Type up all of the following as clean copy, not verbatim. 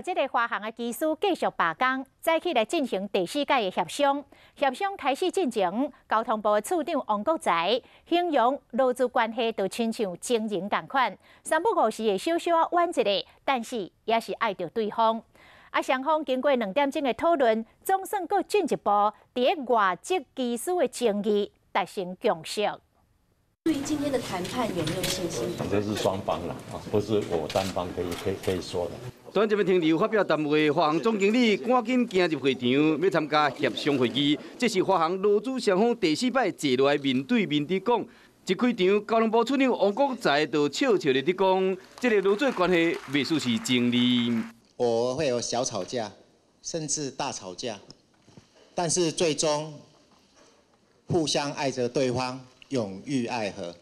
這个華航的機師繼續罷工，早起來進行第四擺的協商。協商開始進前，交通部的次長王國材形容勞資關係就親像情人仝款，三不五時會小小仔怨一下，但是也是愛著對方。啊，雙方經過2點鐘的討論，總算閣進一步，佇个外籍機師的爭議達成共識。對於今天的談判有沒有信心？這是雙方啦，啊，不是我單方可以說的。短暫停留發表談話，華航總經理趕緊行入會場，欲參加協商會議。這是華航勞資雙方第四擺坐落來面對面佇講。一開場，交通部次長王國材就笑笑的佇講，這個勞資關係袂輸是情侶。偶爾會有小吵架，甚至大吵架，但是最終互相愛著對方，永浴愛河。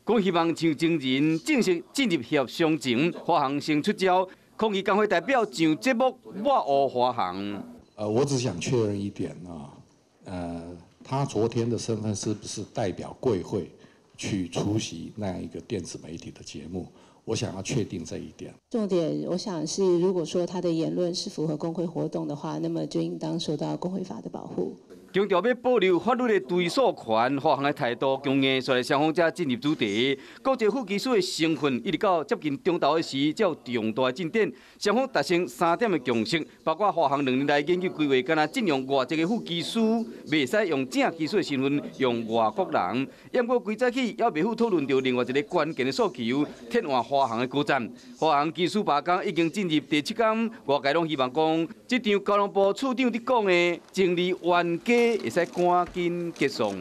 講希望像情人正式進入協商前，華航先出招，抗議工會代表上節目抹烏華航。我只想確認一點啊，他昨天的身份是不是代表貴會去出席那樣一個電子媒體的節目？我想要確定這一點。重點，我想是，如果說他的言論是符合工會活動的話，那麼就應當受到工會法的保護。強調欲保留法律的追訴權，華航的態度強硬，所以雙方才進入主題。國際副機師的身份，一直到接近中晝的時，才有重大的進展。雙方達成三點的共識，包括華航2年來研究規劃，干焦進用外籍的副機師，袂使用正機師的身份用外國人。毋過規早起，猶未赴討論著另外一個關鍵的訴求，撤換華航的高層。華航機師罷工已經進入第七工，外界攏希望講，這場交通部次長佇講的爭議冤家會使趕緊結束。